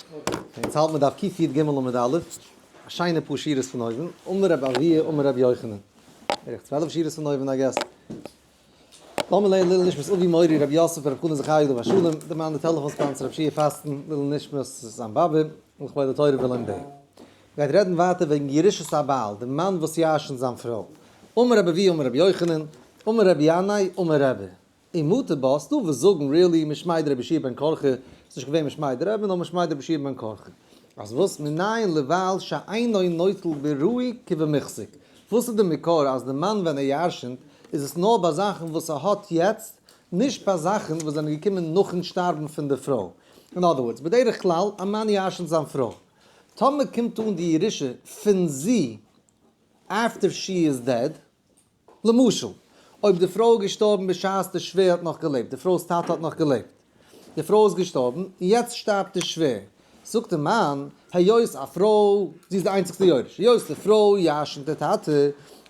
אונז האלט מיר דף קי"ג עמוד א', א שיינע פאר שורות פון אויבן, אמר רבי אבהו אמר רבי יוחנן, בערך 12 שורות פון אויבן I guess. לאמיר לערנען לעילוי נשמת אבי מורי רבי יוסף ברב חנא זכרי' עליו השלום, דערמאן די טעלעפאן sponsor רבי שיע פאסטן, לעילוי נשמת זיין באבע, לכבוד התורה ולומדיה. מ'גייט רעדן ווייטער וועגן ירושת הבעל, די מאן וואס ירש'נט זיין פרוי. אמר רבי אבהו אמר רבי יוחנן, אמר רבי ינאי אמר רבי. און מטה בה, ס'דא וואס זאגן really משמיה דרבי יהושע בן קרחה, ס'איז נישט געווען משמיה דרבי נאר משמיה דרבי יהושע בן קרחה. אז וואס מנין לבעל שאינו נוטל בראוי כבמוחזק? וואס איז די מקור אז די מאן ווען ער ירש'נט איז עס נאר ביי זאכן וואס ער האט יעצט, נישט ביי זאכן וואס זענען געקומען נאכן שטארבן פון די פרוי? אין other words, בדרך כלל א מאן ירש'נט זיין פרוי, טאמער קומט אן די ירושה פון זי after she is dead, למשל, אויב די פרוי איז געשטארבן בשעת די שווער האט נאך געלעבט, די פרוי'ס טאטע האט נאך געלעבט, די פרוי איז געשטארבן, און יעצט שטארבט די שווער, זאגט די מאן, היות א פרוי, זי איז די איינציגסטע יורש, היות די פרוי ירש'נט די טאטע,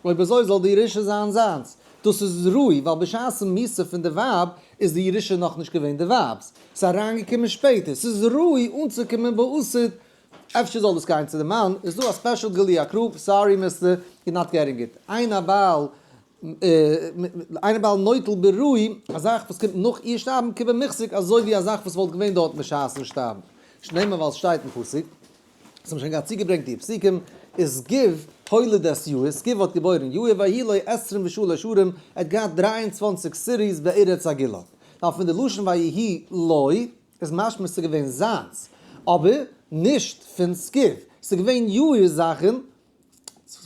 אויב אזוי זאל די ירושה זיין זיינס. דאס איז ראוי, ווייל בשעת'ן מיתה פון די ווייב איז די ירושה נאכנישט געווען די ווייב'ס, ס'איז אריינגעקומען שפעטער, ס'איז ראוי אנצוקומען בעתיד אפשר זאל דאס גיין צו די מאן, איז דא א special גילוי הקרוב, sorry mister, you're not getting it, אין הבעל אין הבעל נוטל בראוי, א זאך וואס קומט נאך איר שטארבן כבמוחזק אזוי ווי א זאך וואס וואלט געווען דארט בשעת'ן שטארבן, שנאמר ווייל ס'שטייט אין פסוק, עס האבן שוין געהאט צוגעברענגט די פסוקים, ושגוב הוליד את יאיר, שגוב האט געבוירן יאיר ויהי לו 23 ערים, ער האט געהאט 23 cities בארץ הגלעד, דארף מען די לשון ויהי לו. איז משמע ס'איז געווען זיינס, אבער נישט פון שגוב, ס'איז געווען יאיר זאכן,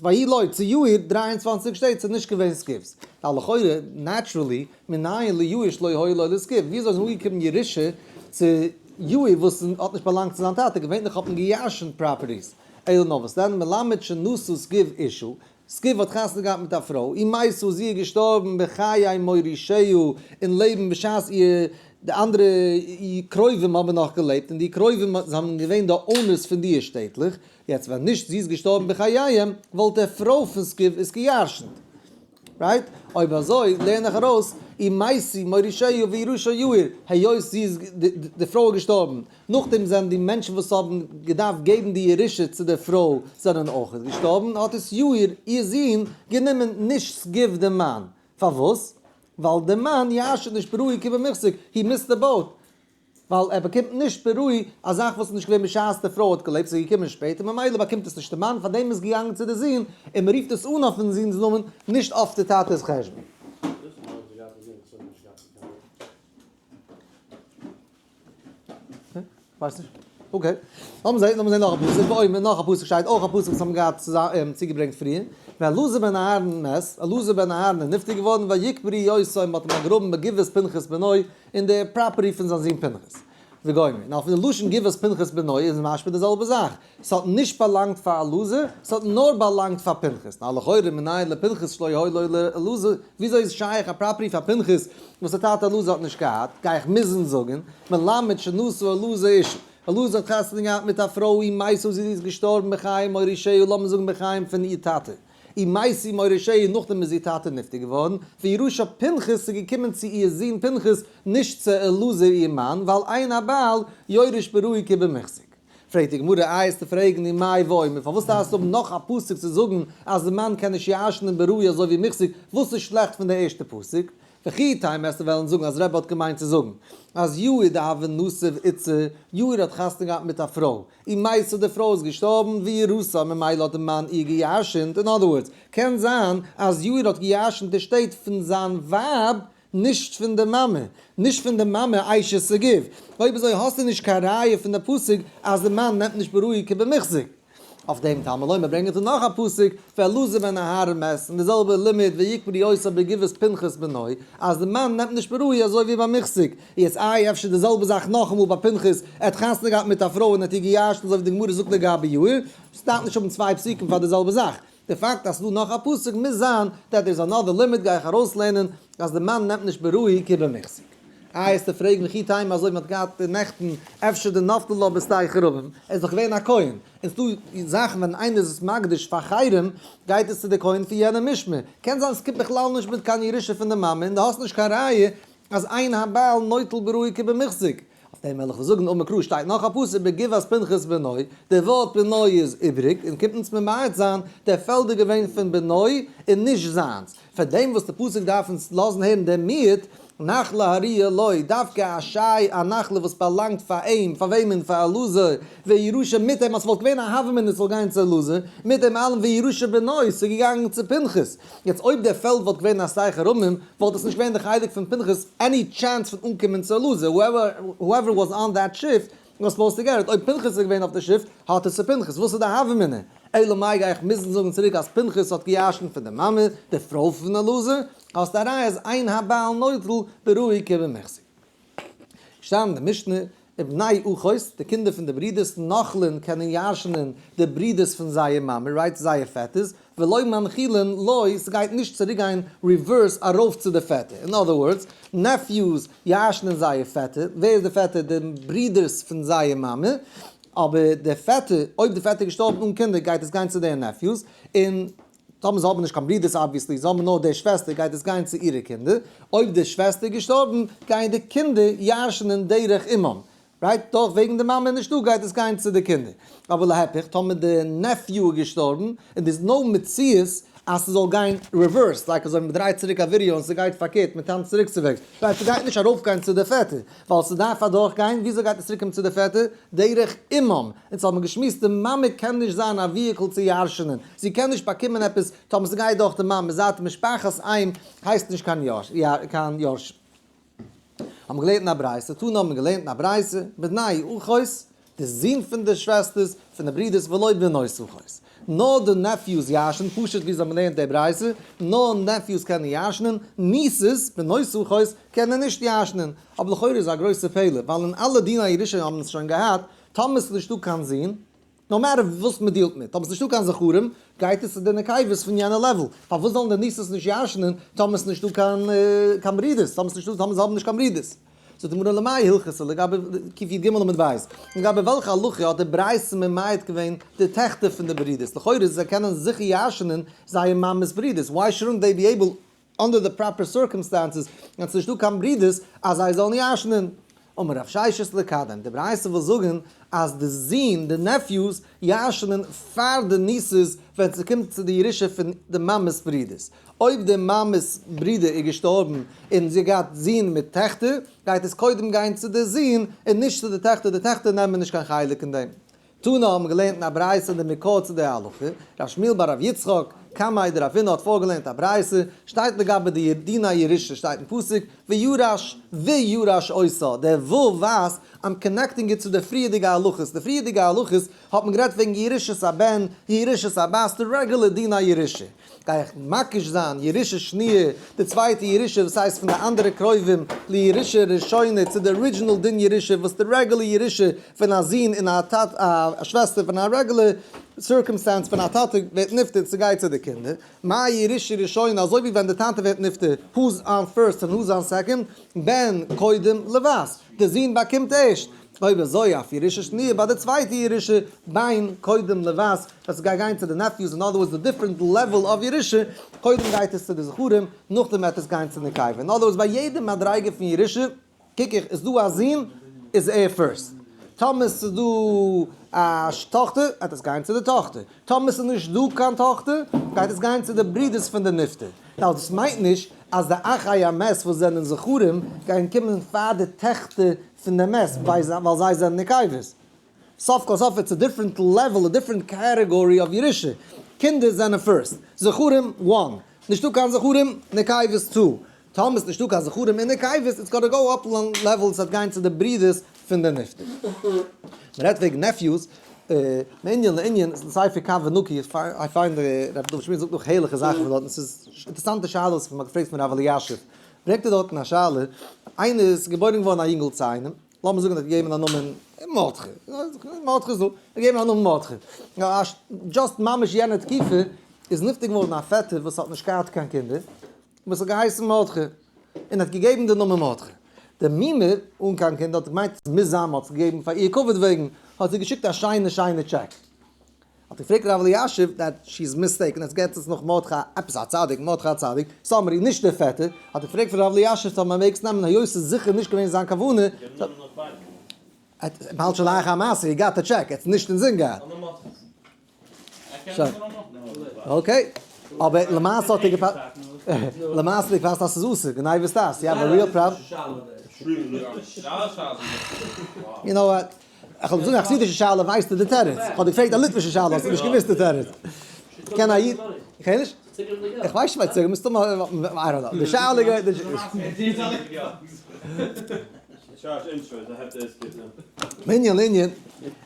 ויהי לו צו יאיר 23 שטעט, ס'איז נישט געווען שגוב'ס. ווייל לכאורה, naturally, מנין ליאיר שלא היה לו לשגוב, ווי אזוי איז אנגעקומען ירושה צו יאיר וואס האט נישט באלאנגט צו זיין טאטע, געווענליך האט מען געירשנט properties, אלא נאר וואס דען, מלמד שנשא שגוב אשה, שגוב האט חתונה געהאט מיט א פרוי, ומתה זי איז געשטארבן בחיי מורישיה, אין לעבן בשעת איר די אנדערע קרובים האבן נאך געלעבט, און די קרובים זענען געווען די owners פון די שטעטלעך, יעצט ווען נישט זי איז געשטארבן בחייהם, וואלט די פרוי פון שגוב עס געירשנט. right? אויב אזוי לערן איך ארויס, ומתו מורישיה וירשה יאיר, היות זי איז די פרוי איז געשטארבן, נאכדעם זענען די מענטשן וואס האבן געדארפט געבן די ירושה צו דער פרוי זענען אויך געשטארבן, האט עס יאיר, איר זון, גענומען נישט שגוב דעם מאן. פארוואס? ווייל דער מאן ירש'נט נישט בראוי כבמוחזק, he missed the boat, ווייל ער באקומט נישט בראוי א זאך וואס איז נישט געווען בשעת די פרוי האט געלעבט, ס'איז געקומען שפעטער, ממילא באקומט עס נישט דער מאן, פארדעם איז געגאנגען צו די זון, און מ'רופט עס אן אויפן זון'ס נאמען, נישט אויף די טאטע'ס חשבון. ווייס נישט. okay. לאמיר זען, לאמיר זען נאך א פסוק. ואומר, נאך א פסוק שטייט אויך א פסוק וואס האבן געהאט צוגעברענגט פריער. ואלעזר בן אהרן מת, אלעזר בן אהרן איז נפטר געווארן, ויקברו אותו, מ'האט אים באגראבן בגבעת פנחס בנו, אין די property פון זיין זון פנחס. וגומר. נאר פון די לשון גבעת פנחס בנו איז משמע די זעלבע זאך. ס'האט נישט באלאנגט פאר אלעזר, ס'האט נאר באלאנגט פאר פנחס. נאר לכאורה מנין לפנחס שלא היה לו לאלעזר, וויאזוי איז שייך א property פאר פנחס וואס די טאטע אלעזר האט נישט געהאט, גיי איך מוזן זאגן, מלמד שנשא אלעזר אשה. אלעזר האט חתונה געהאט מיט א פרוי ומתה זי איז געשטארבן בחיי מורישיה, לאמיר זאגן בחיים פון איר טאטע. ומתו מורישיה נאכדעם איז איר טאטע נפטר געווארן, וירשה פנחס איז געקומען צו איר זון פנחס, נישט צו אלעזר איר מאן, ווייל אין הבעל יורש בראוי כבמוחזק. פרעגט די גמרא, איי עסטו פרעגן ומאי ואומר, פארוואס דארפסטו האבן נאך א פסוק צו זאגן אז די מאן קען נישט ירש'נען בראוי אזוי ווי מוחזק, וואס איז שלעכט פון די ערשטע פסוק? וכי תימא עסטו וועלן זאגן אז רבי האט געמיינט צו זאגן אז יאיר דהוה נסיב איתתא, יאיר האט חתונה געהאט מיט א פרוי, ומתה די פרוי איז געשטארבן וירשה ממילא האט די מאן איר געירש'נט, אין other words, קען זיין אז יאיר האט געירש'נט די שטעט פון זיין ווייב נישט פון די מאמע, נישט פון די מאמע אשת שגוב, אויב אזוי האסטו נישט קיין ראיה פון די פסוק אז די מאן נעמט נישט בראוי כבמוחזק. אויף דעם תלמוד לומר ברענגט ער נאך א פסוק, ואלעזר בן אהרן מת, און די זעלבע לימוד ויקברו אותו בגבעת פנחס בנו, אז די מאן נעמט נישט בראוי אזוי ווי ביי מוחזק. יעצט איי אפשר די זעלבע זאך נאכאמאל ביי פנחס, ער האט חתונה געהאט מיט א פרוי און האט איר געירש'נט אזוי ווי די גמרא זאגט לגבי יאיר, ס'דארף נישט האבן צוויי פסוקים פאר די זעלבע זאך. די פאקט אז ס'דא נאך א פסוק מוז זיין that there's another לימוד גיי איך ארויסלערנען אז די מאן נעמט נישט בראוי כבמוחזק. איי עסטו פרעגן וכי תימא אזוי ווי מ'האט געהאט נעכטן אפשר דנפלה לה בשדה חרמים, ער איז דאך געווען א כהן, און ס'דא זאכן ווען איינער איז עס מקדיש פאר חרם גייט עס צו די כהן פון יענע משמר, קען זיין ס'קומט בכלל נישט מיט קיין ירושה פון די מאמע און די האסט נישט קיין ראיה אז אין הבעל נוטל בראוי כבמוחזק. דעם וועל איך זאגן אמר קרא שטייט נאך א פסוק בגבעת פנחס בנו, די ווארט בנו איז איבריג און קומט אונז ממעט זיין, דער פעלד איז געווען פון בנו און נישט זיינס, פאר דעם וואס די פסוק דארף אונז לאזן הערן דעם מיעוט, נחלה הראויה לו, דווקא א שיי א נחלה וואס באלאנגט פאר אים, פאר וועמען? פאר אלעזר, וירושה מיט אים, אז ס'וואלט געווען א הוה אמינא ס'זאל גיין צו אלעזר, מיט דעם אלעם וירושה בנו, ס'איז געגאנגען צו פנחס. יעצט אויב דער פעלד וואלט געווען א שדה כרמים, וואלט עס נישט געווען די חלק פון פנחס any chance פון אנקומען צו אלעזר, whoever was on that שיף was supposed to get it, אויב פנחס איז געווען אויף די שיף, האט עס צו פנחס, וואס איז די הוה אמינא? אלא מאי גיי איך מוזן זאגן צוריק אז פנחס האט געירשנט פון די מאמע, די פרוי פון אלעזר, האסט א ראיה אז אין הבעל נוטל בראוי כבמחזיק. געשטאנען אין די משנה, ובני אחות, די קינדער פון די ברידערס, נוחלין קענען ירש'נען די ברידערס פון זייער מאמע, right, זייער פעטערס, ולא מנחילין לו, ס'גייט נישט צוריקגיין reverse ארויף צו די פעטער, in other words, nephews ירש'נען זייער פעטער, ווער איז די פעטער? די ברידערס פון זייער מאמע, אבער די פעטער, אויב די פעטער איז געשטארבן אן קינדער גייט עס גיין צו די nephews, און טאמער זיי האבן נישט קיין ברידערס obviously, זיי האבן נאר די שוועסטער גייט עס גיין צו אירע קינדער, אויב די שוועסטער איז געשטארבן גייען די קינדער ירש'נען דרך אמם, right? דאך וועגן די מאמע איז נישטא גייט עס גיין צו די קינדער, אבער להיפך טאמער די nephew איז געשטארבן און there's no מציאות אז ס'זאל גיין reverse, like אזוי מ'דרייט צוריק א ווידעא און ס'גייט פארקערט מ'טאנצט צוריק צו וועגס, right? ס'גייט נישט ארויפגיין צו די פעטער, ווייל ס'דארף אדורכגיין, וויאזוי גייט עס צוריקקומען צו די פעטער? דרך אמם. אונז האבן געשמועסט די מאמע קען נישט זיין א vehicle צו ירש'נען, זי קען נישט באקומען עפעס טאמער ס'גייט דורך די מאמע, זייט משפחת אם הייסט נישט קיין יורש. האבן געלערנט אין א ברייתא, תנא האבן געלערנט אין א ברייתא, בני אחות, די זון פון די שוועסטערס, פון די ברידערס, ולא בנות אחות. נאר די nephews ירש'ן, פשוט ווי אזוי מ'לערנט די ברייתא, נאר nephews קענען ירש'נען, nieces, בנות אחות, קענען נישט ירש'נען. אבער לכאורה איז א גרויסע פלא, ווייל אין אלע דיני ירושה האבן עס שוין געהאט, טאמער ס'איז נישטא קיין זון, no matter וואס מ'דילט מיט, טאמער ס'איז נישטא קיין זכרים, גייט עס צו די נקבות פון יענע level. פארוואס זאלן די nieces נישט ירש'נען טאמער ס'איז נישטא קיין ברידערס, טאמער ס'איז נישטא, טאמער זיי האבן נישט קיין ברידערס? זאגט די גמרא למאי הלכתא לגבי קי"ג עמוד ב', לגבי וועלכע הלכה האט די ברייתא ממעט געווען די טעכטער פון די ברידערס, לכאורה זיי קענען זיכער ירש'נען זייער מאמע'ס ברידערס, why shouldn't they be able under the proper circumstances ווען ס'נישט דא קיין ברידערס אז זיי זאלן ירש'נען? אמר רב ששת לקדם, די ברייתא וויל זאגן אז די זין, די nephews, ירש'נען פאר די nieces ווען ס'קומט צו די ירושה פון די מאמע'ס ברידערס. אויב די מאמע'ס ברודער איז געשטארבן און זי האט געהאט זין מיט טעכטער, גייט עס קודם גיין צו די זין און נישט צו די טעכטער, די טעכטער נעמען נישט קיין חלק אין דעם. תנא האבן געלערנט אין א ברייתא די מקור צו די הלכה, ר' שמואל בר ר' יצחק, קמיה דרבינא האט פארגעלערנט א ברייתא, שטייט לגבי די דיני ירושה שטייט אין פסוק, וירש וירש אותה, דער ו' ווייזט I'm connecting it צו די פריערדיגע הלכות, די פריערדיגע הלכות האט מען גערעדט וועגן ירושת הבן, ירושת הבת, די רעגולער דיני ירושה. גיי איך מקיש זיין ירושה שניה, די צווייטע ירושה וואס הייסט פון די אנדערע קרובים, לירושה ראשונה, צו די original דין ירושה וואס די רעגולער ירושה פון א זון און א טאטע א שוועסטער פון א רעגולער circumstance פון א טאטע ווערט נפטר ס'גייט צו די קינדער, מה ירושה ראשונה אזוי ווי ווען די טאטע ווערט נפטר who's on first און who's on second, בן קודם לבת, די זון באקומט ערשט, אויב אזוי אף ירושה שניה ביי די צווייטע ירושה בן קודם לבת ווען ס'גייט גיין צו די nephews in other words די different level of ירושה, קודם גייט עס צו די זכרים נאכדעם וועט עס גיין צו נקבה, in other words ביי יעדע מדריגה פון ירושה קוק איך איז דא א זון איז ער first, טאמער ס'איז דא א טאכטער וועט עס גיין צו די טאכטער, טאמער ס'איז נישט דא קיין טאכטער גייט עס גיין צו די ברידערס פון די נפטר, now דאס מיינט נישט אז די אחי המת וואס זענען זכרים גייען קומען פאר די טעכטער פון די מת ווייל זיי זענען נקבות. סוף כל סוף it's a different level, a different category of ירושה. קינדער זענען first. זכרים one. נישטא קיין זכרים, נקבות two. טאמער איז נישטא קיין זכרים און נקבות, it's gonna go up level, ס'וועט גיין צו די ברידערס פון די נפטר. מ'רעדט וועגן nephews, מענין לענין, ספר קו ונקי, I find רבי דוד שמואל זאגט נאך הערליכע זאכן פון דארטן, ס'איז אינטערעסאנטע שאלות וואס מ'האט געפרעגט פון רב אלישיב, ברענגט ער דארטן א שאלה, איינער איז געבוירן געווארן א יונגל צו איינעם, לאמיר זאגן ער האט געגעבן א נאמען מרדכי, מרדכי איז דא, ער האט געגעבן א נאמען מרדכי, just ממש יענע תקופה איז נפטר געווארן א פעטער וואס האט נישט געהאט קיין קינדער, וואס האט געהייסן מרדכי, און האט געגעבן די נאמען מרדכי. די מומע אן קיין קינדער האט געמיינט עס מוז זיין מ'האט עס געגעבן פאר איר כבוד וועגן, האט זי געשיקט א שיינע שיינע טשעק. האט געפרעגט רב אלישיב that she is mistaken, עס געבט עס נאך מרדכי עפעס א צדיק, מרדכי הצדיק, summary, נישט דער פעטער, האט ער געפרעגט פון רב אלישיב צו מען מעג עס נעמען היות עס איז זיכער נישט געווען זיין כוונה. מ'האלט שוין לאחר המעשה, he got the check, ער האט עס נישט אינזין געהאט. שוין. okay. אבער למעשה האט ער געפאסט, למעשה האט ער געפאסט אז ס'איז אסור, גניבת דעת, you have a real problem. You know what? איך האב געזאגט א חסידישע שאלה ווייסטו די תירוץ, איך האב דיר געפרעגט א ליטווישע שאלה האסטו נישט געוואוסט די תירוץ. קען א איד, איך הער נישט? איך ווייס נישט ביי צוגעבן, מסתמא, I don't know, די שאלה איז מענין לענין,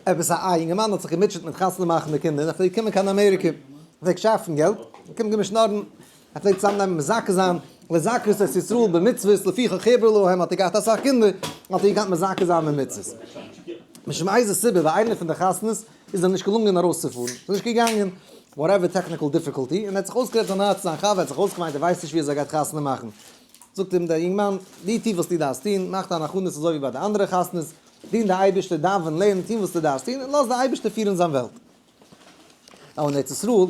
עפעס א יונגערמאן האט זיך געמוטשעט מיט חתונה מאכן די קינדער, ער פלעגט קומען קיין אמעריקע, ער פלעגט שאפן געלט, קומען געבן שנארן, ער פלעגט צוזאמנעמען מזכה זיין, לזכות את ישראל במצוות, לפיכך הרבו להם האט ער געהאט אסאך קינדער, האט ער געקענט מזכה זיין במצוות. משום איזה סיבה ביי איינע פון די חתונות איז אים נישט געלונגען ארויסצופארן, ס'איז נישט געגאנגען, whatever technical difficulty, און ער האט זיך אויסגערעדט זיין הארץ צו זיין חבר, ער האט זיך אויסגעוויינט ער ווייסט נישט ווי אזוי ער גייט חתונה מאכן. זאגט אים דער יונגמאן, דו טו וואס דו דארפסט טון, מאך דיין הכנות אזוי ווי ביי די אנדערע חתונות, דין די אייבערשטער, דאווען, לערן, טון וואס דו דארפסט טון, און לאז די אייבערשטער פירן זיין וועלט. אבער אין ארץ ישראל,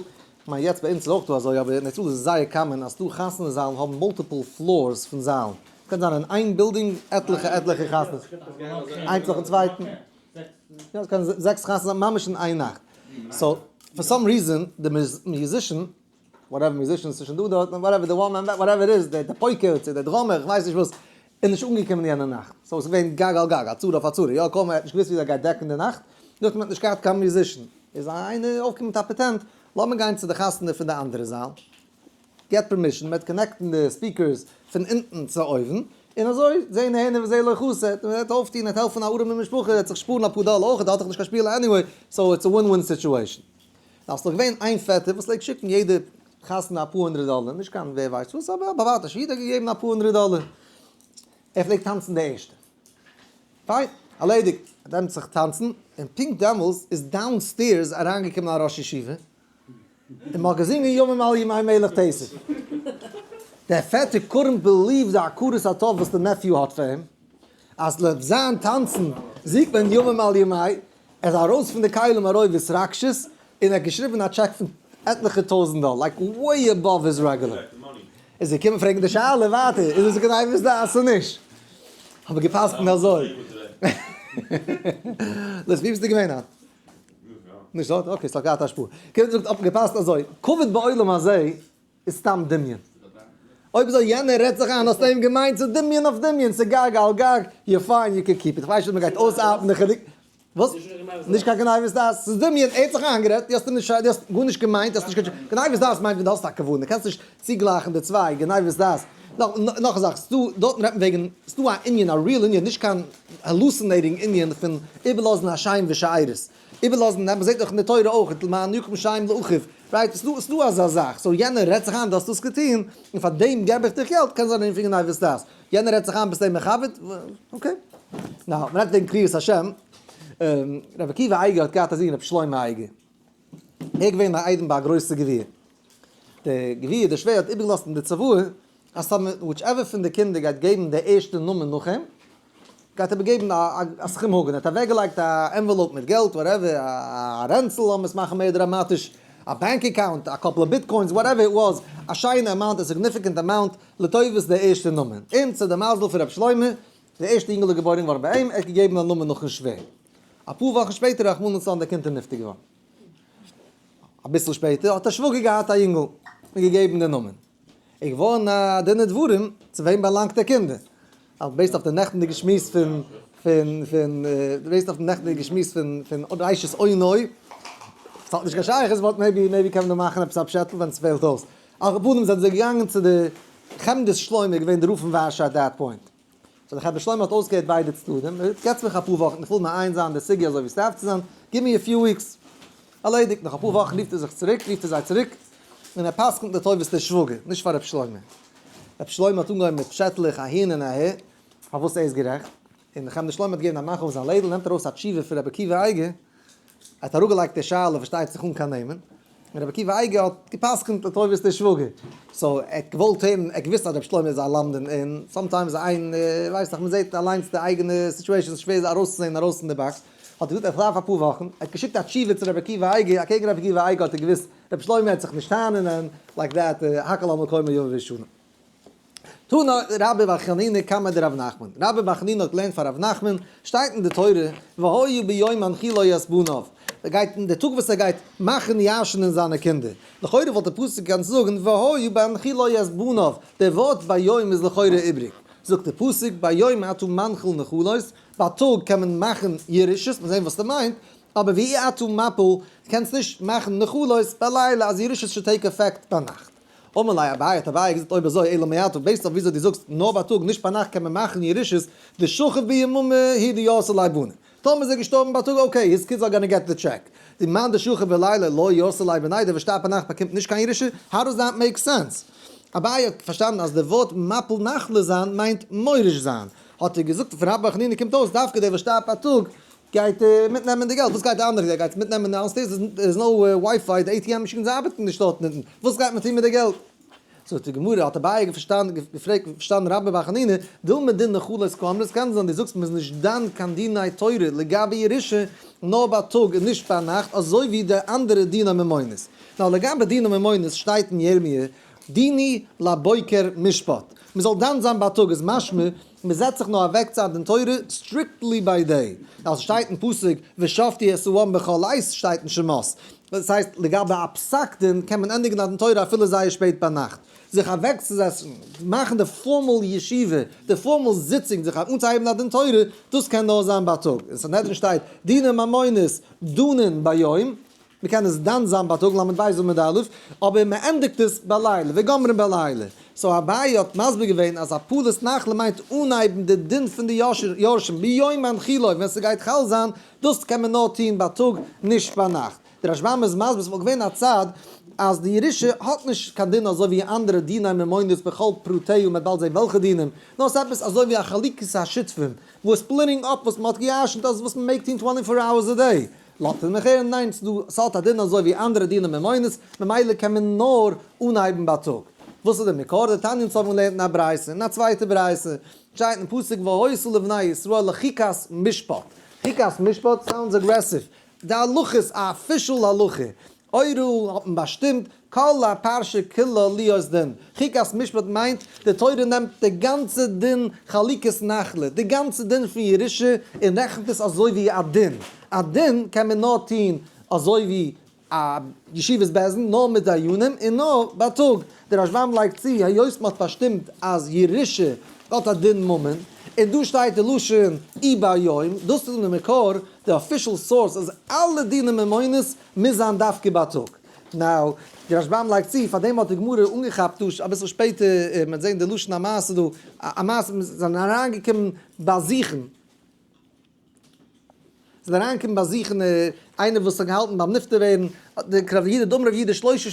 כ'מיין יעצט ביי אונז איז אויך דא אזוי, אבער אין ארץ ישראל איז עס זייער common אז ס'דא חתונה זאלן האבן multiple floors פון זאלן, ס'קען זיין אין איין בילדינג עטליכע עטליכע חתונות, איינס נאכן צווייטן, יא ס'קען זיין זעקס חתונות ממש אין איין נאכט, so for some reason די musician, whatever musician ס'איז שוין דא דארט, whatever די one man band, whatever it is, די פויקער צו די drummer, כ'ווייס נישט וואס, איז נישט אנגעקומען יענע נאכט, so ס'איז געווען גג על גג, א צרה אויף א צרה, יא קוים ער האט נישט געוואוסט ווי ער גייט דעקן די נאכט, נאכדעם האט נישט געהאט קיין musician, איז איינער אויפגעקומען מיט א פאטענט, לאמיר גיין צו די חתונה פון די אנדערע זאל, get permission, מ'וועט connect ן די speakers פון אונטן צו אויבן, און אזוי, זה נהנה וזה לא חסר, מ'וועט אויפטון, ער וועט העלפן א ארעמע משפחה, ער וועט זיך שפארן אפאר דאלער אויך, ער האט דאך נישט קיין שפיל anyway, so it's a win win situation. דארפסט דאך געווען איין פעטער וואס פלעגט שיקן יעדע חתונה אפאר הונדרעט דאלער, נישט קיין ווער ווייסט וואס, אבער א באווארטע איד האט געגעבן אפאר הונדרעט דאלער, ער פלעגט טאנצן די ערשטע. פיין, ערלעדיגט. ער נעמט זיך טאנצן, און פונקט דעמאלס איז downstairs אריינגעקומען א ראש ישיבה, און מ'האט געזינגען ימים על ימי מלך תשב. דער פעטער couldn't believe די הכרת הטוב וואס די nephew האט פאר אים, אז לויט זיין טאנצן זינגט מען ימים על ימי, ער איז ארויס פון די כלים ארויף התרגשות, און ער האט געשריבן א טשעק פון עטליכע טויזנט דאלער, like way above his regular. איז ער געקומען פרעגן די שאלה ווייטער, איז עס גניבת דעת צו נישט? האב איך גע'פסק'נט אזוי. לויס, ווי ביסטו געווען היינט? נישט דארט? okay, ס'האט געהאט השפעה. קיצור זאגט האט מען גע'פסק'נט אזוי, כבוד בעולם הזה איז סתם דמיון. אויב אזוי יענער רעדט זיך איין האסטו אים געמיינט ס'איז דמיון אויף דמיון, ס'איז גג על גג, you're fine you can keep it. כ'ווייס נישט אויב מ'גייט אויסארבעטן די חילוק. וואס? נישט קיין גניבת דעת, ס'איז דמיון, ער האט זיך איינגערעדט, דו האסט אים נישט, דו האסט גארנישט געמיינט, האסט נישט קיין, גניבת דעת מיינט ווען דו האסט א כוונה, קענסט נישט צוגלייכן די צוויי, גניבת דעת. נאך א זאך, ס'דא, דארטן רעדט מען וועגן, ס'דא א ענין, א real ענין, נישט קיין hallucinating ענין פון איבערלאזן א שם ושארית. איבערלאזן, מען זעט דאך אין די תורה אויך, למען יקום שם לאחיו, right, ס'דא, ס'דא אזא זאך, so יענער רעדט זיך איין דו האסט דאס געטון, און פאר דעם געב איך דיך געלט, קען זיין אן ענין פון גניבת דעת. יענער רעדט זיך איין ביסט אים מכבד, okay. Now, מען רעדט וועגן קריאת השם, רבי עקיבא אייגער האט געהאט א זון רבי שלמה אייגער, ער איז געווען א איידעם ביי א גרויסע גביר, דער גביר דער שווער האט איבערגעלאזט אין די צוואה אז טאמער whichever פון די קינדער גייט געבן די ערשטע נאמען נאך אים, גייט ער איבערגעבן א סכום הגון, ער האט אוועקגעלייגט א envelope מיט געלט whatever, א רענצל לאמיר עס מאכן מער דראמאטיש, א bank account, א couple of bitcoins, whatever it was, א שיינע amount, א significant amount, לטובת די ערשטע נאמען. און צו די מזל פון רבי שלמה, די ערשטע אינגל איז געבוירן געווארן ביי אים, ער האט געגעבן א נאמען נאכן שווער. אפאר וואכן שפעטער רחמנא לצלן דער קינד איז נפטר געווארן. אביסל שפעטער האט א שוואגער געהאט א אינגל און געגעבן די נאמען. איז געווארן א דין ודברים צו וועם באלאנגט דער קינד. Based אויף די נעכטנדיגע שמועס פון פון פון based אויף די נעכטנדיגע שמועס פון פון ראשית אונו, ס'האט נישט קיין שייכות but maybe maybe קען מען דא מאכן עפעס א פשעטל ווען ס'פעלט אויס. על כל פנים זענען זיי געגאנגען צו די חמדת שלמה איז געווען די רב פון ווארשא at that point. So די חמדת שלמה האט אויסגעהערט ביידע צדדים, געטס מיך אפאר וואכן איך וויל מעיין זיין די סוגיא אזוי ווי ס'דארף צו זיין, give me a few weeks. ערלעדיגט, נאך אפאר וואכן רופט ער זיך צוריק, רופט ער זיי צוריק, און ער פסק'נט לטובת די שוואגער, נישט פאר ר' שלמה. ר' שלמה האט אנגעהויבן מיט פשעטלעך אהין און אהער, פארוואס ער איז גערעכט, און חמדת שלמה האט געגעבן א מאך אויף זיין לעדל, נעמט ארויס א תשובה פון רבי עקיבא אייגער, ער האט אראפגעלייגט די שאלה פארשטייט זיך אן קיין נעמען, און רבי עקיבא אייגער האט גע'פסק'נט לטובת די שוואגער, so ער האט געוואלט הערן, ער האט געוואוסט אז רבי שלמה איז א למדן, און sometimes איין, ווייסט דאך מען זעט אליינס די אייגענע situation, ס'איז שווער ארויסצוזען ארויס פון די box, האט ער געזאגט איך דארף אפאר וואכן, ער האט געשיקט א תשובה צו רבי עקיבא אייגער, אקעגן רבי עקיבא אייגער האט ער געוואוסט רבי שלמה וועט זיך נישט טענה'ן, like that, הכל על מקומו יבוא וישנה. תנא רבה בר חנינא קמיה דרב נחמן, רבה בר חנינא האט געלערנט פאר רב נחמן, שטייט אין די תורה, והיה ביום הנחילו את בניו, ער גייט אין די טאג וואס ער גייט מאכן ירש'נען זיינע קינדער, לכאורה וואלט די פסוק געקענט זאגן והיה בהנחילו את בניו, די ווארט ביום איז לכאורה איבריג, זאגט די פסוק ביום אתה מנחיל נחלות, בייטאג קען מען מאכן ירושות, מיר זעהן וואס ס'מיינט, אבער ואי אתה מפיל, קענסט נישט מאכן נחלות בלילה אז ירושות should take effect ביינאכט. אמר ליה אביי, האט אביי געזאגט אויב אזוי אלא מעתה, based אויף וויאזוי דו זאגסט נאר בייטאג נישט ביינאכט קען מען מאכן ירושות, דשכיב ביממא הוא דירתי ליה בני. טאמער איז ער געשטארבן בייטאג okay, his kids are gonna get the check. די מאן דשכיב בליליא לא ירתי ליה בני, דער וואס שטארבט ביינאכט באקומט נישט קיין ירושה, how does that make sense? אביי האט פארשטאנען אז די ווארט מפיל נחלה זיין מיינט מוריש זיין, האט ער געזאגט פון רבה בר חנינא קומט אויס דווקא דער וואס שטארבט בייטאג גייט מיטנעמען די געלט, וואס גייט די אנדערע, דער גייט מיטנעמען downstairs, there is no WiFi, די ATM מאשינס ארבעטן נישט דארט אונטן, וואס גייט מען טון מיט די געלט? זאגט די גמרא, האט אביי פארשטאנען, געפרעגט, פארשטאנען רבה בר חנינא, דילמא דין נחלות קאמרת, קען זיין דו זאגסט מ'איז נישט דן קיין דיני תורה לגבי ירושה נאר בייטאג און נישט ביינאכט אזוי ווי די אנדערע דיני ממונות. נאר לגבי דיני ממונות שטייט אין ירמי' דינו לבוקר משפט, מ'זאל דן זיין בייטאג איז משמע מ'זעצט זיך נאר אוועק צו א דין תורה strictly by day, ווייל ס'שטייט אין פסוק ושפטו את העם בכל עת שטייט אין שמות, דאס הייסט לגבי א פסק דין קען מען ענדיגן א דין תורה אפילו זייער שפעט ביינאכט, זיך אוועקצוזעצן, מאכן די formal ישיבה, די formal זיצונג זיך אנצוהייבן א דין תורה, דאס קען נאר זיין בייטאג, אין סנהדרין שטייט דיני ממונות דנין ביום, מען קען עס דן זיין בייטאג ל' בית עמוד א', אבער מען ענדיגט עס בלילה, וגומרין בלילה. so אביי האט מסביר געווען אז הפלת נחלה מיינט אנהייבן די דין פון די יורשים ביום הנחילו ווען ס'גייט חל זיין, דאס קען מען נאר טון בייטאג נישט ביינאכט. די רשב"ם איז מסביר ס'וואלט געווען א צד אז די ירושה האט נישט קיין דין אזוי ווי אנדערע דיני ממונות בכל פרטיו מ'וועט באלד זען וועלכע דינים, נאר ס'עפעס אזוי ווי א חלוקת השותפים וואס splitting up וואס מ'האט געירשנט אז וואס מ'מעג טון twenty four hours a day. לאזט ער מיך הערן, ניין ס'דא, ס'האט א דין אזוי ווי אנדערע דיני ממונות, ממילא קען מען נאר אנהייבן בייטאג. וואס איז די מקור? דתניא אונז האבן געלערנט אין א ברייתא, אין א צווייטע ברייתא, שטייט אין פסוק והיתה לבני ישראל לחוקת משפט. חוקת משפט sounds aggressive. די הלכה איז א official הלכה. הורו האט מען באשטימט כל הפרשה כולה להיות דין. חוקת משפט מיינט די תורה נעמט די גאנצע דין חלוקת נחלה, די גאנצע דין פון ירושה און רעכנט עס אזוי ווי א דין. א דין קען מען נאר טון אזוי ווי א ישיבת בית דין נאר מיט דיינים און נאר בייטאג. דער רשב"ם לייגט צו היות מען האט באשטימט אז ירושה האט א דין ממון און דא שטייט די לשון וביום, דאס איז די מקור, די official source אז אלע דיני ממונות מוז זיין דווקא בייטאג. now, די רשב"ם לייגט צו, פארדעם האט די גמרא אנגעכאפט דא אביסל שפעטער, מען וועט זען די לשון המעשה דא, א מעשה, זיי זענען אריינגעקומען באזוכן, זענען אריינגעקומען באזוכן איינער וואס האט געהאלטן ביים נפטר ווערן, כרב יהודה דאמר רב יהודה שלושה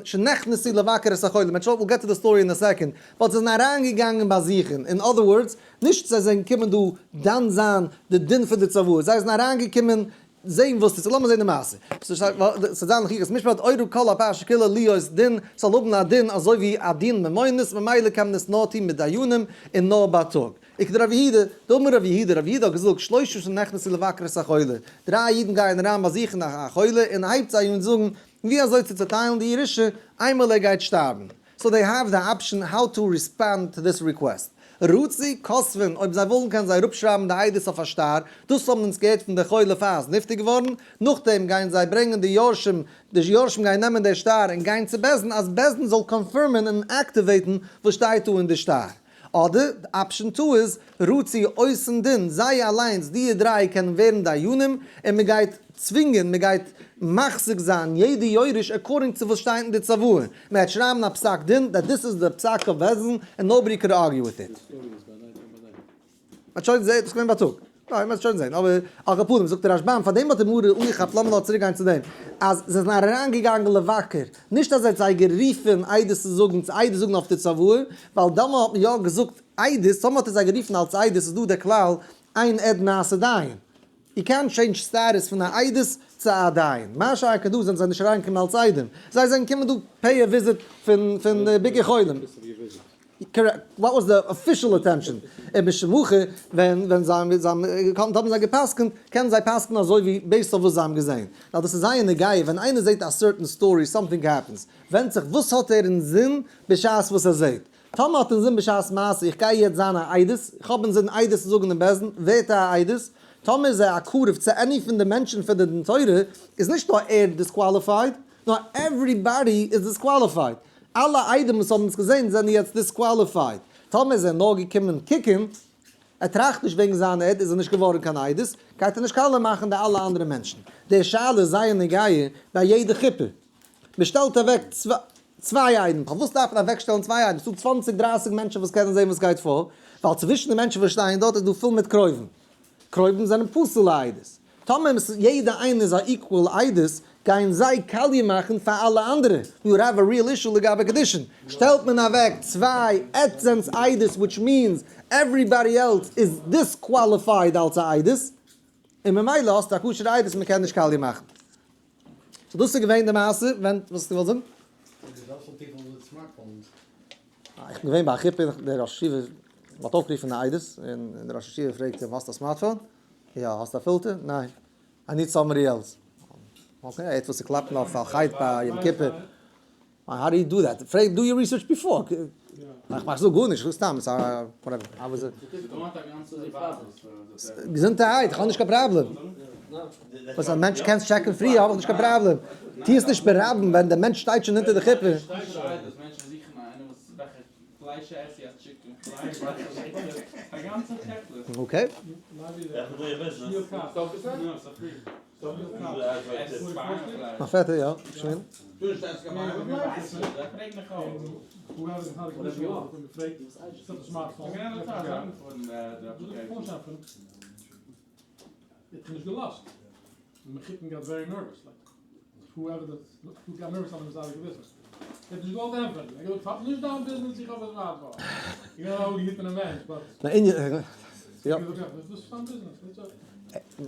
שנכנסו לבקר את החולה, מען we'll get to the story in a second, but זיי זענען אריינגעגאנגען באזוכן, in other words, נישט זיי זענען געקומען דא דן זיין די דין פון די צוואה, זיי זענען אריינגעקומען זעהן וואס ס'איז, לאמיר זעהן די מעשה. ס'זאל זיין לחוקת משפט, הורו כל הפרשה כולה להיות דין, ס'זאל האבן א דין אזוי ווי א דין ממונות, ממילא קען מען עס נאר טון מיט דיינים און נאר בייטאג. וכדרב יהודה, דאמר רב יהודה, רב יהודה האט געזאגט, שלושה שנכנסו לבקר את החולה, דריי אידן גייען אריין באזוכן א חולה און הייבט זיי אן זאגן ווי אזוי צו צעטיילן די ירושה איינמאל ער גייט שטארבן. so they have the option how to respond to this request. רצו כותבין, אויב זיי ווילן קענען זיי אראפשרייבן די עדות אויף א שטר, דאס האבן אונז געהערט פון די חולה פאר איז נפטר געווארן, נאכדעם גייען זיי ברענגען די יורשים, די יורשים גייען נעמען די שטר און גיין צו בית דין אז בית דין זאל confirm ען און activate ן וואס שטייט דא אין די שטר. אדער option two איז רצו עושין דין, זיי אליינס די דריי קענען ווערן דיינים און מען גייט צווינגען, מען גייט מחזיק זיין יעדע יורש according צו וואס שטייט אין די צוואה, מען וועט שרייבן א פסק דין that this is the פסק of בית דין and nobody could argue with it. מ'וועט שוין זעהן, דאס איז געווען בייטאג. יא, מ'וועט שוין זעהן, אבער על כל פנים זאגט דער רשב"ם, פאר דעם האט די גמרא אנגעכאפט, לאמיר נאר צוריק גיין צו דעם, אז זיי זענען אריינגעגאנגען לבקר, נישט אז ער האט זיי גערופן עדות צו זאגן, צו עדות זאגן אויף די צוואה, ווייל דאמאל האט מען יא געזאגט עדות, טאמער האט ער זיי גערופן אלס עדות איז דא דער כלל אין עד נעשה דיין, איר קענט change status פון א עדות צו א דיין, מה שאין כן דא זענען זיי נישט אריינגעקומען אלס עדים, זיי זענען געקומען דא pay a visit פון פון ביקור חולים. correct, what was the official attention? און בשמחה ווען ווען זיי האבן זיי האבן געקאנט האבן זיי גע'פסק'נט, קענען זיי פסק'נען אזוי ווי based אויף וואס זיי האבן געזען. ווייל דאס איז זייער נוגע ווען איינער זעט א certain story something happens, ווענדט זיך וואס האט ער אינזין בשעת וואס ער זעט. טאמער האט אינזין בשעת מעשה איך גיי יעצט זיין א עדות, איך האב אינזין עדות צו זאגן אין בית דין, ווערט ער א עדות, טאמער איז ער א קרוב צו any פון די מענטשן פון די דין תורה, איז נישט נאר ער disqualified, נאר everybody איז disqualified. אלע עדים וואס האבן עס געזען זענען יעצט disqualified. טאמער איז ער נאר געקומען קוקן, ער טראכט נישט וועגן זיין עד, איז ער נישט געווארן קיין עדות, גייט ער נישט קאלע מאכן די אלע אנדערע מענטשן. די שאלה איז זייער נוגע ביי יעדע חופה. מען שטעלט אוועק צוויי עדים, פארוואס דארף מען אוועקשטעלן צוויי עדים? ס'דא צוואנציג דרייסיג מענטשן וואס קענען זען וואס גייט פאר, ווייל צווישן די מענטשן וואס שטייען דארט איז דא פול מיט קרובים. קרובים זענען פסול'ע עדות. טאמער יעדע איינער איז א equal עדות, גייען זיי קאליע מאכן פאר אלע אנדערע. You have a real issue לגבי קידושין. שטעלט מען אוועק צוויי עטזענס עדות which means everybody else איז disqualified אלס א עדות, און ממילא האסטו א כשר'ע עדות און מ'קען נישט קאליע מאכן. so דאס איז געווען די מעשה, ווען, וואס האסטו געוואלט זאגן? איך בין געווען ביי א חופה, דער ראש ישיבה האט אויפגערופן די עדות, און דער ראש ישיבה פרעגט אים, האסט א smartphone? יא. האסט א פילטער? ניין. I need somebody else. Okay, ער האט וואס צו קלאפן אויף על חטא ביי יום כיפור. How do you do that? פרעג, do your research before. איך מאך זאג גארנישט, איך זאג סתם, ס'איז א whatever. געזונטערהייט, איך האב נישט קיין פראבלעם. וואס א מענטש קען טשעקן פריער האב איך נישט קיין פראבלעם. טו עס נישט ברבים ווען דער מענטש שטייט שוין אונטער די חופה. Okay. מיין פעטער יא, שוין.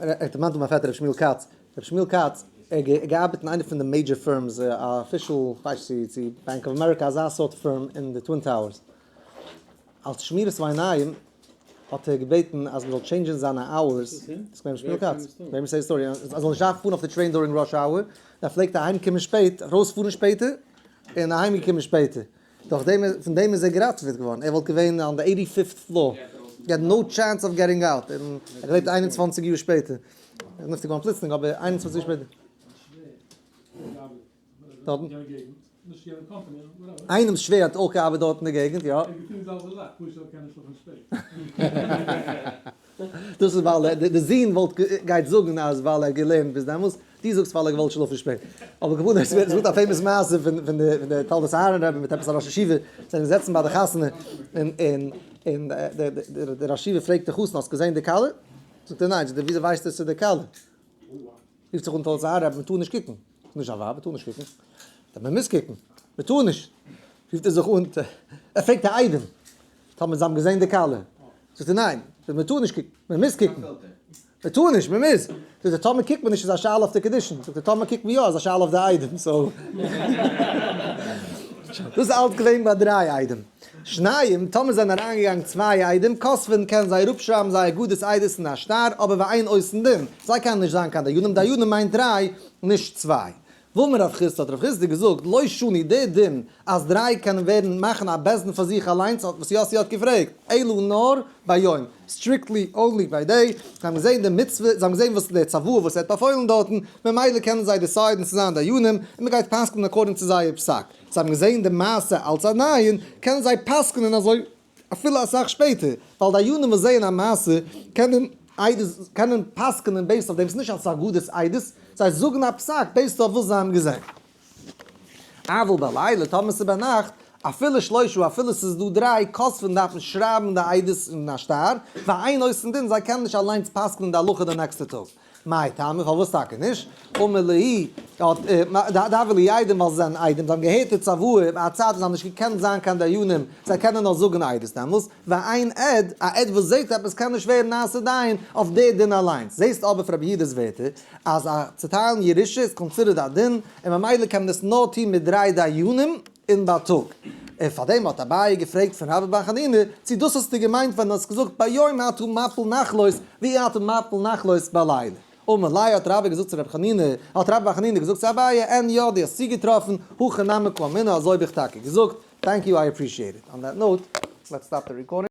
ער האט דערמאנט מיין פעטער ר' שמואל כץ, ר' שמואל כץ ער האט געארבעט אין איינע פון די major firms, א official, כ'ווייס נישט צו Bank of America, אזא סארט firm אין די Twin Towers. אלס שמירת עיניים האט ער געבעטן אז מ'זאל טשעינדזשען זיינע hours, ס'איז געווען ר' שמואל כץ, let me say story, אז ער זאל נישט דארפן פארן אויף די train during rush hour, ער פלעגט אהיים קומען שפעט, ארויס פארן שפעטער, און אהיים געקומען שפעטער. דורך דעם, פון דעם איז ער געראטעוועט געווארן, ער וואלט געווען on the eighty fifth floor, he had no chance of getting out, און ער געלעבט 21 יאר שפעטער, ער איז נפטר געווארן פלוצלינג, אבער 21 יאר שפעטער. דארטן? איינעמס שווער האט אויך געארבעט דארט אין די געגנט, יא. דאס איז ווייל די זון וואלט גייט זאגן אז ווייל ער האט געלערנט ביז דעמאלס, דו זאגסט ווייל ער האט געוואלט שלאפן שפעט. אבער כמובן עס ווערט א famous מעשה פון די תולדות אהרן רבי מיט עפעס א ראש ישיבה, זענען געזעצן ביי די חתונה און און די ראש ישיבה פרעגט די חתן האסט געזען די כלה? זאגט ער ניין, זאגט ער וויאזוי ווייסטו עס איז די כלה? רופט זיך אן תולדות אהרן רבי מען טאר נישט קוקן, ס'איז נישט א ווייב מען טאר נישט קוקן, זאגט ער מען מוז קוקן, מען טאר נישט, רופט ער זיך אן, ער פרעגט די איידעם, טאמער זיי האבן געזען די כלה, זאגט ער ניין, מען טאר נישט קוקן, מען מוז קוקן, מען טאר נישט, מען מוז, זאגט ער טאמער קוקט מען נישט איז א שאלה אויף די קידושין, זאגט ער טאמער קוקט מען יא איז א שאלה אויף די איידעם, so דאס איז אלץ געווען ביי דריי עדים. שניים, טאמער זענען אריינגעגאנגען צוויי עדים, כותבין קענען זיי אראפשרייבן זייער אגדות עדות אין א שטר, אבער ואין עושין דין, זיי קענען נישט זיין קיין דיינים, דיינים מיינט דריי, נישט צוויי. ואמר רב חסדא האט רב חסדא געזאגט, לא שנו די דין אז דריי קענען ווערן מאכן א בית דין פאר זיך אליינס וואס יאסי האט געפרעגט, אלא נאר ביום, strictly only by day, זיי האבן געזען די מצוה, זיי האבן געזען וואס די צוואה וואס ער האט באפוילן דארטן, ממילא קענען זיי decide ן צו זיין דיינים, און מען גייט פסק'נען according צו זייער פסק. זיי האבן געזען די מעשה אלס א דיין, קענען זיי פסק'נען אזוי אפילו אסאך שפעטער, ווייל דיינים וואס זעען א מעשה קענען עדות קענען פסק'נען based אויף דעם, ס'איז נישט אלס אגדות עדות, זיי זאגן א פסק based אויף וואס זיי האבן געזען. אבל בלילה, טאמער ס'איז ביינאכט, אפילו שלושה, אפילו ס'איז דא דריי, כותבין דארף מען שרייבן די עדות אין א שטר, ואין עושין דין, זיי קענען נישט אליינס פסק'נען די הלכה די נעקסטע טאג. מאי טעמא, פארוואס טאקע נישט? אמר להו, דהוו להו עדים ווייל זיי זענען עדים, זיי האבן געהערט די צוואה ביי א צייט וואס זיי האבן נישט געקענט זיין קיין דיינים, זיי קענען נאר זאגן עדות דעמאלס, ואין עד, א עד וואס זעט עפעס קען נישט ווערן נעשה דיין אויף די דין אליינס. זעסט אבער פון רבי יהודה'ס ווערטער אז א צוטיילן ירושה איז considered א דין, און ממילא קען מען עס נאר טון מיט דריי דיינים און בייטאג. און פארדעם האט אביי געפרעגט פון רבה בר חנינא, צי דאס האסטו געמיינט ווען דו האסט געזאגט ביום אתה מפיל נחלות ואי אתה מפיל נחלות בלילה. אמר ליה האט רבה געזאגט צו רבי חנינא, האט רבה בר חנינא געזאגט צו אביי, אין יא דו האסט צוגעטראפן, הכי נמי קאמינא אזוי האב איך טאקע געזאגט. Thank you, I appreciate it. On that note, let's stop the recording.